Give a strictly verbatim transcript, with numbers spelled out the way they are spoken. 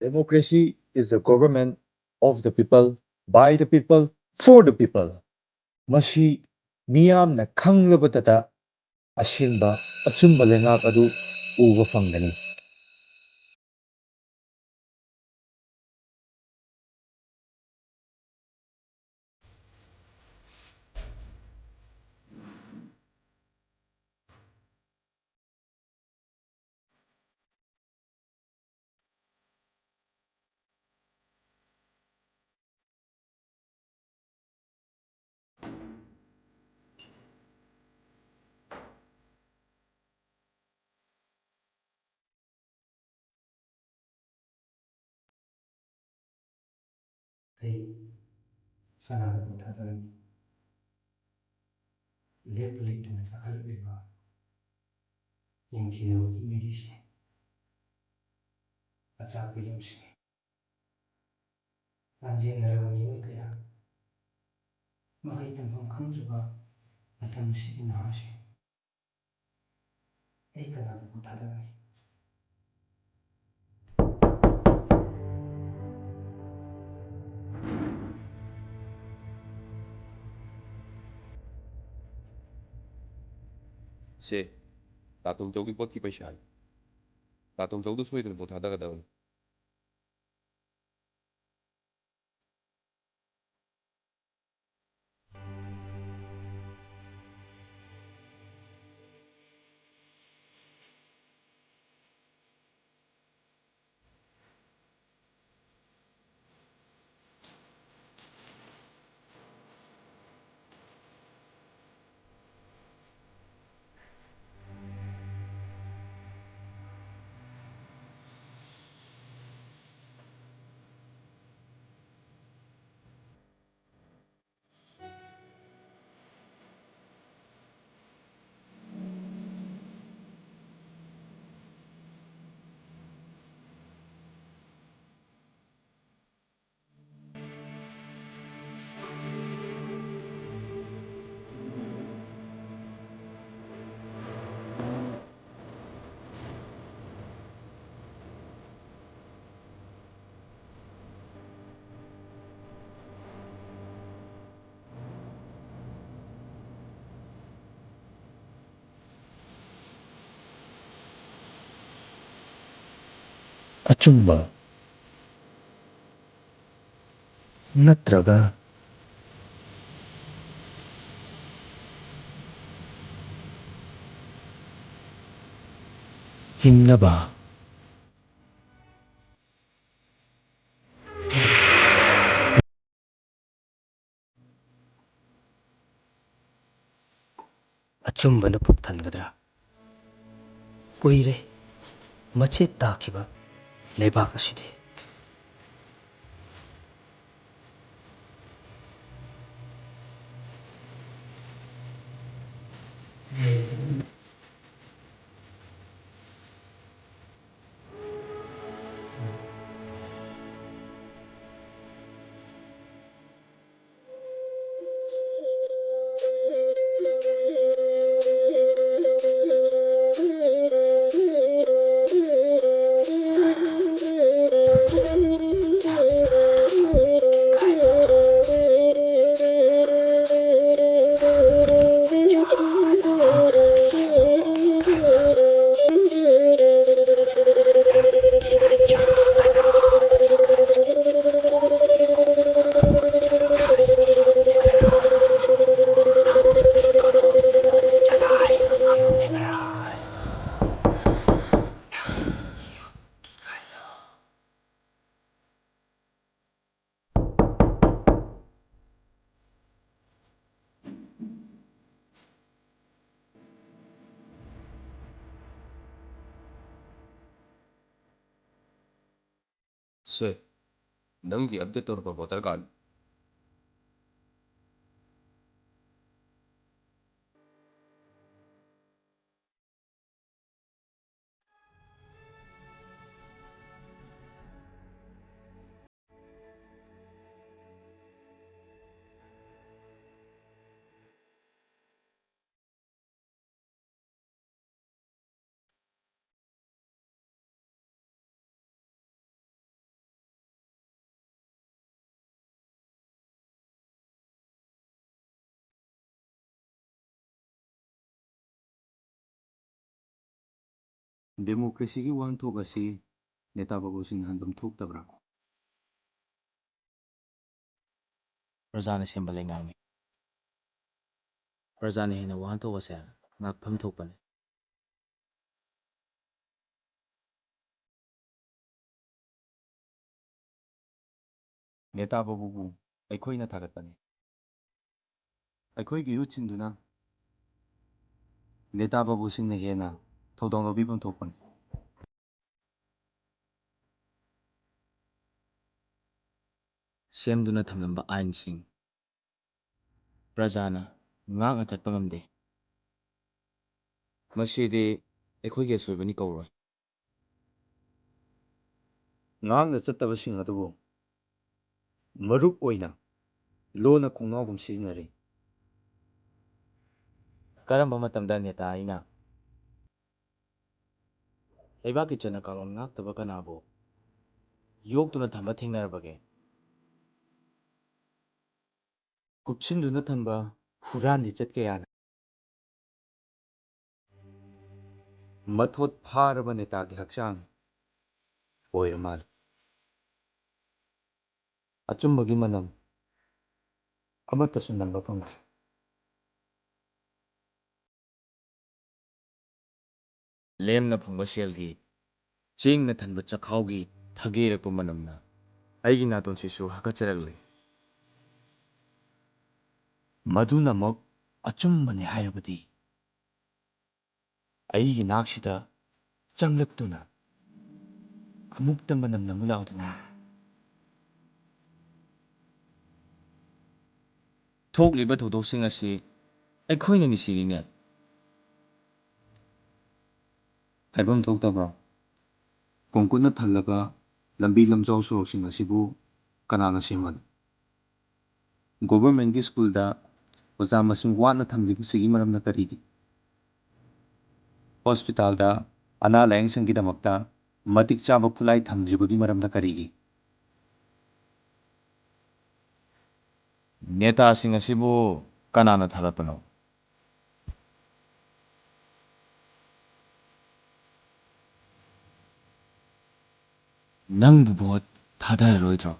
Democracy is the government of the people, by the people, for the people. ꯃꯁꯤ ꯃꯤꯌꯥꯝꯅ ꯈꯪꯂꯕꯗꯇ ꯑꯁꯦꯡꯕ ꯑꯆꯨꯝꯕ ꯂꯩꯉꯥꯛ ꯑꯗꯨ ꯎꯕ ꯐꯪꯒꯅꯤ꯫ ꯑꯩ ꯀꯅꯥꯗ ꯄꯣꯊꯥꯗꯣꯏꯅꯣ? ꯂꯦꯞꯄ ꯂꯩꯇꯅ ꯆꯥꯈꯠꯂꯛꯂꯤꯕ ꯅꯤꯡꯊꯤꯅꯕꯒꯤ ꯃꯩꯔꯤꯁꯤꯡ, ꯑꯆꯥꯛꯄ ꯌꯨꯝꯁꯤꯡ, ꯂꯥꯟꯖꯦꯟꯅꯔꯕ ꯃꯤꯑꯣꯏ ꯀꯌꯥ, ꯃꯍꯩ ꯇꯝꯐꯝ ꯈꯪꯗ꯭ꯔꯕ ꯃꯇꯝ ꯑꯁꯤꯒꯤ ꯅꯍꯥꯁꯤꯡ, ꯑꯩ ꯀꯅꯥꯗ ꯄꯣꯊꯥꯗꯒꯅꯤ? ꯁꯦ, ꯇꯥ ꯇꯣꯝꯆꯧꯒꯤ ꯄꯣꯠꯀꯤ ꯄꯩꯁꯥꯅꯤ꯫ ꯇꯥ ꯇꯣꯝꯆꯧꯗꯨ ꯁꯣꯏꯗꯅ ꯄꯣꯊꯥꯗꯒꯗꯕꯅꯤ꯫ ꯑꯆꯨꯝꯕ ꯅꯠꯇ꯭ꯔꯒ ꯍꯤꯡꯅꯕ꯫ ꯑꯆꯨꯝꯕꯅ ꯄꯨꯛ ꯊꯟꯒꯗ꯭ꯔꯥ? ꯀꯨꯏꯔꯦ ꯃꯆꯦꯠ ꯇꯥꯈꯤꯕ ꯂꯩꯕꯥꯛ ꯑꯁꯤꯗꯤ꯫ ꯁꯦ, ꯅꯪꯒꯤ ꯑꯞꯗꯦꯠ ꯇꯧꯔꯕ ꯚꯣꯇꯔ ꯀꯥꯔꯗ? ꯗꯦꯃꯣꯀ꯭ꯔꯦꯁꯤꯒꯤ ꯋꯥꯍꯟꯊꯣꯛ ꯑꯁꯤ ꯅꯦꯇꯥ ꯕꯥꯕꯨꯁꯤꯡꯅ ꯍꯟꯐꯝ ꯊꯣꯛꯇꯕ꯭ꯔꯥ? ꯄ꯭ꯔꯖꯥꯅ ꯁꯦꯝꯕ ꯂꯩꯉꯥꯛꯅꯤ꯫ ꯄ꯭ꯔꯖꯥꯅ ꯍꯦꯟꯅ ꯋꯥꯍꯟꯊꯣꯛ ꯑꯁꯦ ꯉꯥꯛꯐꯝ ꯊꯣꯛꯄꯅꯤ꯫ ꯅꯦꯇꯥ ꯕꯥꯕꯨꯕꯨ ꯑꯩꯈꯣꯏꯅ ꯊꯥꯒꯠꯄꯅꯤ꯫ ꯑꯩꯈꯣꯏꯒꯤ ꯌꯨꯠꯁꯤꯡꯗꯨꯅ ꯅꯦꯇꯥ ꯕꯥꯕꯨꯁꯤꯡꯅ ꯍꯦꯟꯅ ꯊꯧꯗꯥꯡ ꯂꯧꯕꯤꯐꯝ ꯊꯣꯛꯄꯅꯤ꯫ ꯁꯦꯝꯗꯨꯅ ꯊꯝꯂꯝꯕ ꯑꯥꯏꯟꯁꯤꯡ ꯄ꯭ꯔꯖꯥꯅ ꯉꯥꯛꯅ ꯆꯠꯄ ꯉꯝꯗꯦ꯫ ꯃꯁꯤꯗꯤ ꯑꯩꯈꯣꯏꯒꯤ ꯑꯁꯣꯏꯕꯅꯤ ꯀꯧꯔꯣꯏ꯫ ꯉꯥꯛꯅ ꯆꯠꯇꯕꯁꯤꯡ ꯑꯗꯨꯕꯨ ꯃꯔꯨꯞ ꯑꯣꯏꯅ ꯂꯣꯟꯅ ꯈꯣꯡꯅꯥꯎꯒꯨꯝ ꯁꯤꯖꯤꯟꯅꯔꯤ꯫ ꯀꯔꯝꯕ ꯃꯇꯝꯗ ꯅꯦꯇꯥ ꯑꯩꯅ ꯂꯩꯕꯥꯛꯀꯤ ꯆꯠꯅ ꯀꯥꯡꯂꯣꯟ ꯉꯥꯛꯇꯕ ꯀꯅꯥꯕꯨ ꯌꯣꯛꯇꯨꯅ ꯊꯝꯕ ꯊꯦꯡꯅꯔꯕꯒꯦ? ꯀꯨꯞꯁꯤꯟꯗꯨꯅ ꯊꯝꯕ ꯍꯨꯔꯥꯟ ꯂꯤꯆꯠ ꯀꯌꯥꯅ ꯃꯊꯣꯠ ꯐꯥꯔꯕ ꯅꯦꯇꯥꯒꯤ ꯍꯛꯆꯥꯡ ꯑꯣꯏꯔ ꯃꯥꯜꯂꯦ꯫ ꯑꯆꯨꯝꯕꯒꯤ ꯃꯅꯝ ꯑꯃꯠꯇꯁꯨ ꯅꯝꯕ ꯐꯪꯗ꯭ꯔꯦ꯫ ꯂꯦꯝꯅ ꯐꯪꯕ ꯁꯦꯜꯒꯤ, ꯆꯦꯡꯅ ꯊꯟꯕ ꯆꯈꯥꯎꯒꯤ ꯊꯒꯦꯔꯛꯄ ꯃꯅꯝꯅ ꯑꯩꯒꯤ ꯅꯥꯇꯣꯟꯁꯤꯁꯨ ꯍꯥꯀꯠꯆꯔꯛꯂꯤ꯫ ꯃꯗꯨꯅꯃꯛ ꯑꯆꯨꯝꯕꯅꯤ ꯍꯥꯏꯔꯕꯗꯤ, ꯑꯩꯒꯤ ꯅꯥꯛꯁꯤꯗ ꯆꯪꯂꯛꯇꯨꯅ ꯑꯃꯨꯛꯇ ꯃꯅꯝ ꯅꯝꯃꯨ ꯂꯥꯎꯗꯅ꯫ ꯊꯣꯛꯂꯤꯕ ꯊꯧꯗꯣꯛꯁꯤꯡ ꯑꯁꯤ ꯑꯩꯈꯣꯏꯅ ꯅꯤꯁꯤꯔꯤꯅꯦ꯫ ꯍꯥꯏꯐꯝ ꯊꯣꯛꯇꯕ꯭ꯔꯣ? ꯀꯣꯡꯀꯨꯠꯅ ꯊꯜꯂꯕ ꯂꯝꯕꯤ ꯂꯝꯖꯥꯎ ꯁꯣꯔꯣꯛꯁꯤꯡ ꯑꯁꯤꯕꯨ ꯀꯅꯥꯅ ꯁꯦꯝꯕꯅꯣ? ꯒꯣꯚꯔꯟꯃꯦꯟꯠꯀꯤ ꯁ꯭ꯀꯨꯜꯗ ꯑꯣꯖꯥ ꯃꯁꯤꯡ ꯋꯥꯠꯅ ꯊꯝꯂꯤꯕꯁꯤꯒꯤ ꯃꯔꯝꯅ ꯀꯔꯤꯒꯤ? ꯍꯣꯁꯄꯤꯇꯥꯜꯗ ꯑꯅꯥ ꯂꯥꯌꯦꯡꯁꯪꯒꯤꯗꯃꯛꯇ ꯃꯇꯤꯛ ꯆꯥꯕ ꯈꯨꯠꯂꯥꯏ ꯊꯝꯗ꯭ꯔꯤꯕꯒꯤ ꯃꯔꯝꯅ ꯀꯔꯤꯒꯤ? ꯅꯦꯇꯥꯁꯤꯡ ꯑꯁꯤꯕꯨ ꯀꯅꯥꯅ ꯊꯥꯒꯠꯄꯅꯣ? ꯅꯪꯕꯨ ꯚꯣꯠ ꯊꯥꯗꯔꯔꯣꯏꯗ꯭ꯔꯣ?